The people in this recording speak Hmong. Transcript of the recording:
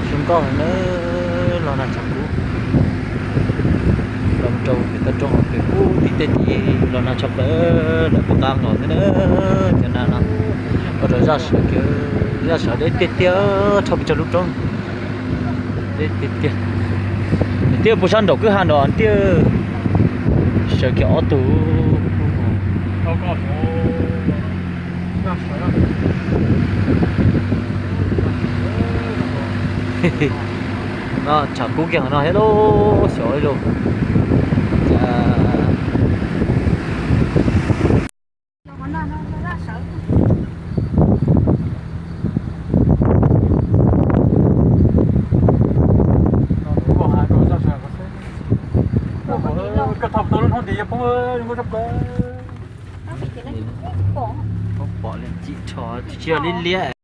Zoo nkauj heev na, los nag tshav kub. Los rau pem toj roob pem kub tim tej tid los nag tshaj plaws, lawv kuj tab nkaus thiab na. Cov nag no ua rau zaj sawv kiag, zaj sawv deb tiag tiag, rho pes tsawg lub roob. Deb tiag tiag. Nws twb puas sab nraum kwj ha nrad tiag, sawv kiag ob tug. No tshav kub kiag no thiab lauj, xyov li lauj. Pom li tsis yog liab liab.